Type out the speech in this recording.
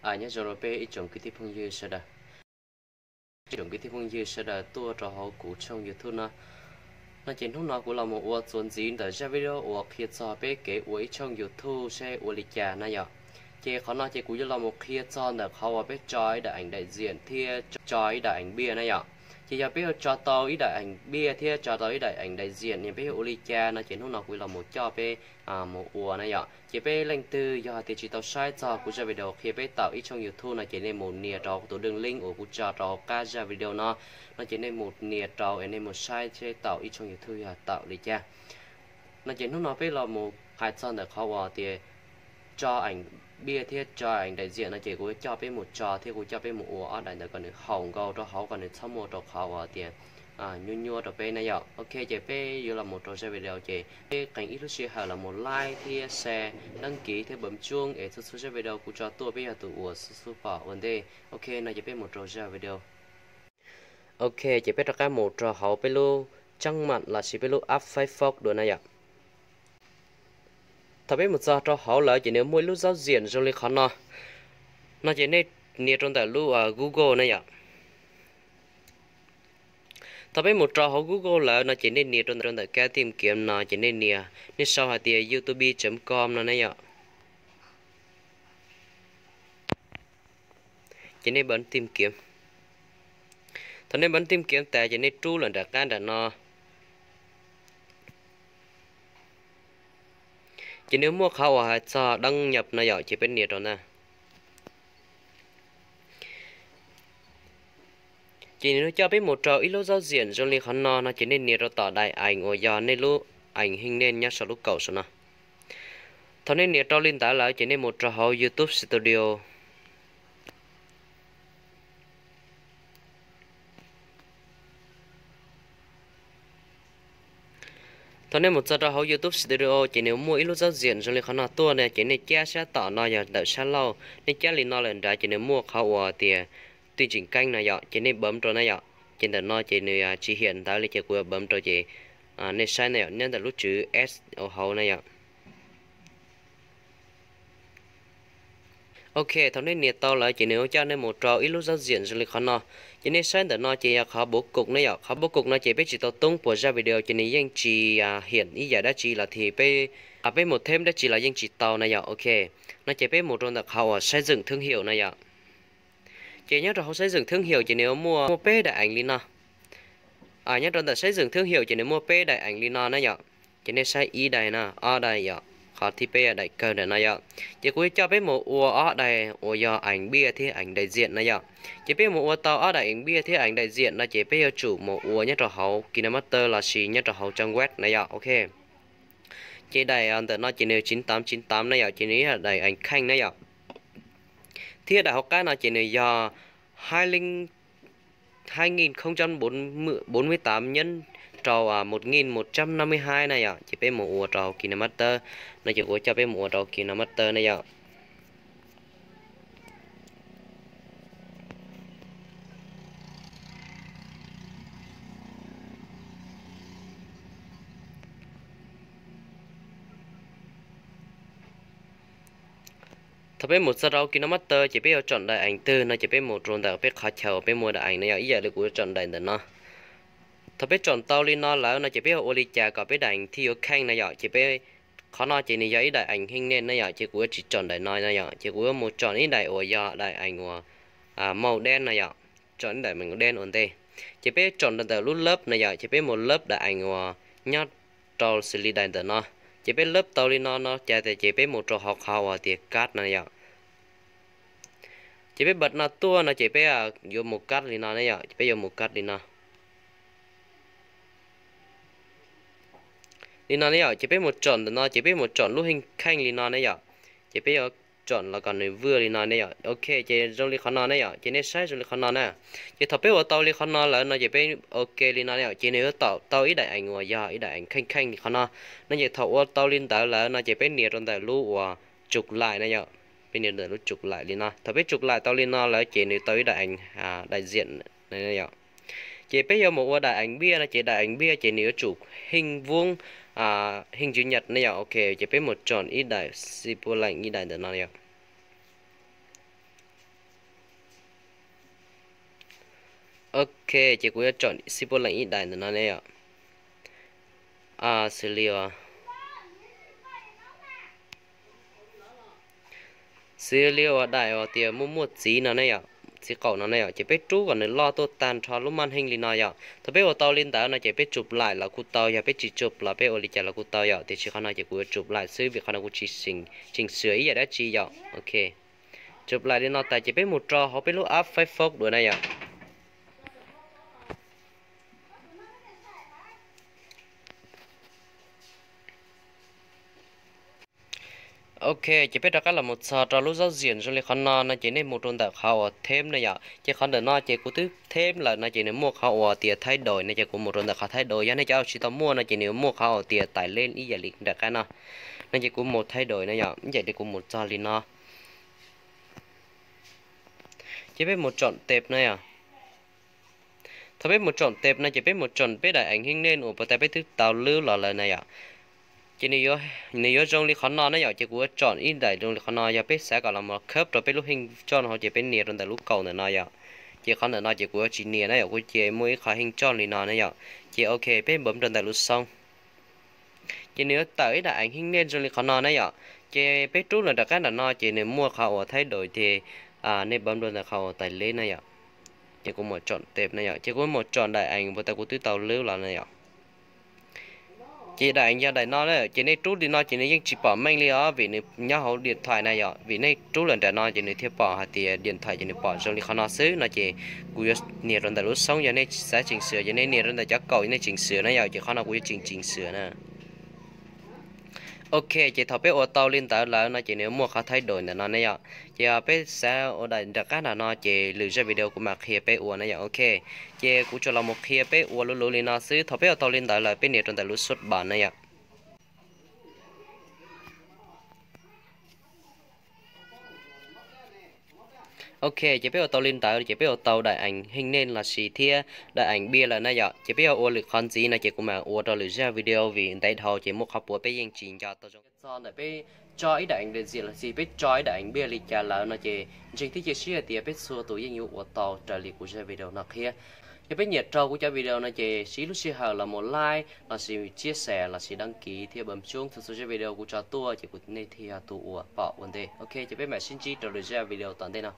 Nyob zoo rau peb ib tsoom kwv tij phooj ywg sawv daws. Ib tsoom kwv tij phooj ywg sawv daws tuaj rau hauv kuv tshooj YouTube no. No ces hnub no kuv los mus ua txuas ntxiv ntawm zaj video uas qhia txog peb kev ua ib tshooj YouTube seb ua li cas na yom. Ces qhov no ces kuv yuav los mus qhia txog ntawm qhov uas peb tso ib daim eev daim ziam thiab tso ib daim eev npiaj na yom. Ces yog peb yuav tso tau ib daim eev npiaj thiab tso tau ib daim eev daim ziam ne peb yuav ua li cas no ces hnub no kuv los mus coj peb mus ua na yom. Ces peb leej twg yog hais tias tsis tau saib txog kuv zaj video qhia peb tawm ib tshooj YouTube no ces nej mus nias rau tus deej link uas kuv tso rau hauv qab zaj video no. No ces nej mus nias rau es nej mus saib seb tawm ib tshooj YouTube yog tawm li cas. No ces hnub no peb los mus hais txog ntawm qhov uas tias tso eev npiaj thiab tso eev daim ziam no ces kuv yuav coj peb mus tso thiab kuv coj peb mus ua ob daim ntawd kom nws haum nkaus rau hauv kom nws txhob muaj rau qhov uas tias nyuaj nyuaj rau peb na yom. Ok ces peb yuav los mus rau zaj video ces peb qee ib lub sij hawm los mus like thiab share, đăng ký thiab bấm chuông es txhua txhua zaj video kuv tso tuaj peb yog tus uas xub xub pom ua ntej. Ok no ces peb mus rau zaj video. Ok ces peb rov qab mus rau hauv peb lub trang mạng lossis peb lub app Firefox dua na yom. Thaum peb mus txog rau hauv lawm ces nws muaj ib lub zauv ziam zoo li qhov no. No ces nej nias rau ntawm lub Google na yom. Thaum peb mus rau hauv Google lawm no ces nej nias rau ntawm kab tìm kiếm no ces nej nias, nej sau hais tias youtube chấm com no na yom. Ces nej bấm tìm kiếm. Thaum nej bấm tìm kiếm tas ces nej rub lawm nram qab nram no. Ces nws muaj qhov uas hais txog đăng nhập no yom, ces peb nias rau ntawd. Ces nws coj peb mus rau ib lub zauv ziam zoo li qhov no no ces nej nias rau tom daim eev uas yog nej lub eev heej nej nyob saum lub kaum saum no. Thaum nej nias rau li ntawd lawm ces nej mus rau hauv YouTube Studio. Thaum nej mus txog rau hauv YouTube Studio ces nws muaj ib lub zauv ziam zoo li qhov no tuaj na, ces nej cab sab tom no yog ntawm sab laug, nej cab li no lawm nrad ces nws muaj qhov uas tias tij tseem keeb no yom, ces nej bấm rau na yom, ces ntawm no ces nws tsis hiam ntawv li ces kuv yuav bấm rau ces nej saib na yom, nyob ntawm lub tswv S hauv na yom. Ok, thaum nej nias tau lawm ces nws yuav coj nej mus rau ib lub zauv ziam zoo li qhov no. Ces nej saib ntawm no ces yog qhov bố cục na yom, qhov bố cục no ces peb tsis tau toob puas zaj video ces nws yeej tsis hiam ib yam dab tsi los thiab peb, peb mus thêm dab tsi los yeej tsis tau na yom. Ok, no ces peb mus rau ntawm qhov uas xây dựng thương hiệu na yom. Ces nyob rau hauv xây dựng thương hiệu ces nws muaj, muaj peb daim eev li no. Nyob rau ntawm xây dựng thương hiệu ces nws muaj peb daim eev li no na yom. Ces nej saib ib daim no, ob daim yom, qhov thib peb daim kawg ntawm no yom. Ces kuv yuav coj peb mus ua ob daim uas yog eev npiaj thiab eev đại diện na yom. Ces peb mus ua tau ob daim eev npiaj thiab eev đại diện no ces peb yuav tsum mus ua nyob rau hauv KineMaster lossis nyob rau hauv trang web na yom. Ok, ces daim ntawm no ces nws chín tám chín tám na yom, ces nws yog daim eev kheej na yom. Thiab daim hauv qab no ces nws yog hai nghìn không trăm bốn mươi tám nhân rau một nghìn một trăm năm mươi hai na yom, ces peb mus ua rau KineMaster. No ces kuv coj peb mus ua rau KineMaster na yom. Thaum peb mus txog rau KineMaster ces peb yuav chọn daim eev twg no ces peb mus rau ntawm peb qhov chaw peb muaj daim eev na yom, ib yam li kuv yuav chọn daim ntawm no. Thaum peb chọn tau li no lawm no ces peb yuav ua li cas kom peb daim eev thiaj yuav kheej na yom, ces peb, qhov no ces nws yog ib daim eev heej nej na yom, ces kuv yuav tsis chọn daim no na yom, ces kuv yuav mus chọn ib daim uas yog daim eev uas màu đen na yom, chọn ib daim màu đen ua ntej. Ces peb chọn rau ntawm lub lớp na yom, ces peb mus lớp daim eev uas nyob rau xws li daim ntawm no. Ces peb lớp tau li no no ces, ces peb mus rau hauv qhov uas tias cắt no yom. Ces peb bật no tuaj no ces peb yuav mus cắt li no na yom, ces peb yuav mus cắt li no. Li no ne yom, ces peb mus chọn ntawm no ces peb mus chọn lub heej kheej li no ne yom. Ces peb yuav chọn los kom nws vwj li no ne yom. Ok, ces zoo li qhov no ne yom, ces nej saib zoo li qhov no na. Ces thaum peb ua tau li qhov no lawm no ces peb ok li no ne yom, ces nws yuav tau tau ib daim eev uas yog ib daim eev kheej kheej li qhov no. No ces thaum ua tau li ntawd lawm no ces peb nias rau ntawm lub uas chụp lại na yom. Peb nias ntawm lub chụp lại li no. Thaum peb chụp lại tau li no lawm ces nws tau ib daim eev đại diện na yom. Ces peb yuav mus ua daim eev npiaj no ces daim eev npiaj ces nws yuav tsum heej vuông, heej chữ nhật na yom. Ok, ces peb mus chọn ib daim xi pua leej ib daim ntawm no yom. Ok, ces kuv yuav tsom xib puab leem ib daim ntawm no ne yom. Xws li uas, xws li uas daim uas tias muaj muaj txiv no ne yom, txiv qaum no ne yom, ces peb rub kom nws loj tuaj tag nrho lub maj heej li no yom. Thaum peb ua tau li ntawd no ces peb tsum laim los kuj tau, yog peb tsis tsum los peb ua li cas los kuj tau yom, tiam sis qhov no ces kuv yuav tsum laim xwb vim qhov no kuv tsis chỉnh sửa ib yam dab tsi yom. Ok, tsum laim li no tas ces peb mus rau hauv peb lub app Firefox dua na yom. Ok, ces peb rov qab los mus txog rau lub zaub ziam zoo li qhov no no ces nej mus rau ntawm qhov uas thêm na yom. Ces qhov ntawm no ces kuv twb thêm lawm no ces nws muaj qhov uas tias thay đổi no ces kuv mus rau ntawm qhov thay đổi, yog nej cov tsis tau muaj no ces nws muaj qhov uas tias tải lên ib yam li nram qab no. No ces kuv mus thay đổi na yom, ib yam li kuv mus txog li no. Ces peb mus chọn tệp na yom. Thaum peb mus chọn tệp no ces peb mus chọn peb daim ảnh hingv nej uas puas tas peb twb tau lwb los lawm na yom. Ces nws yuav zoo li qhov no na yom, ces kuv yuav chọn ib daim zoo li qhov no, yog peb xav kom los mus khớp rau peb lub hej txoj hauv ces peb nias rau ntawm lub kaum ntawm no yom. Ces qhov ntawm no ces kuv yuav tsis nias na yom, kuv ces muaj ib qhov hej txoj li no na yom. Ces ok, peb npawm rau ntawm lub xoob. Ces nws yuav tawm ib daim ảnh hingv nej zoo li qhov no na yom. Ces peb rub los nram qab nram no ces nws muaj qhov uas thay đổi ces nej npawm rau ntawm qhov uas tải lên na yom. Ces kuv mus chọn tệp na yom, ces kuv mus chọn daim ảnh puas tas kuv twb tau lwb los na yom. Ces daim ảnh yog daim no na, ces nej rub li no ces nws yeej tsis pom meej li os vim nws nyob hauv điện thoại na yom, vim nej rub los nram no ces nws thiaj pom hais tias điện thoại ces nws pom zoo li qhov no xwb no ces kuv yuav nias rau ntawm lub xoob, yog nej xav chỉnh sửa ces nej nias rau ntawm cov kaum nej chỉnh sửa na yom, ces qhov no kuv yuav chỉnh chỉnh sửa na. Ok, ces thaum peb ua tau li ntawd lawm no ces nws muaj qhov thay đổi ntawm no ne yom. Ces yog peb xav ua daim nram qab nram no ces lwm zaj video kuv mam qhia peb ua na yom. Ok, ces kuv tsuas los mus qhia peb ua luv luv li no xwb. Thaum peb ua tau li ntawd lawm peb nias rau ntawm lub xuất bản na yom. Ok, ces peb ua tau li ntawd ces peb ua tau daim ảnh hingv nej los sis thiab daim ảnh npia lawm na yom. Ces peb yuav ua lwm qhov ntxiv no ces kuv mam ua rau lwm zaj video vim ntev dhau ces muaj qhov puav peb yeej tsis nco tau zoo. Txog ntawm peb tso ib daim ảnh đại diện los sis peb tso ib daim ảnh npia li cas lawm no ces ntseeg thiab cia siab hais tias peb txhua tus yeej yuav ua tau raws li kuv zaj video no qhia. Yog peb nyiam raug kuv cov video no ces siv lub sij hawm los mus like los sis chia sẻ los sis đăng ký thiab bấm chuông txhua txhua zaj video kuv tso tuaj ces kuv nej thiaj yog tus uas pom ua ntej. Ok, ces peb mam sib ntsib rau lwm zaj video tom ntej no.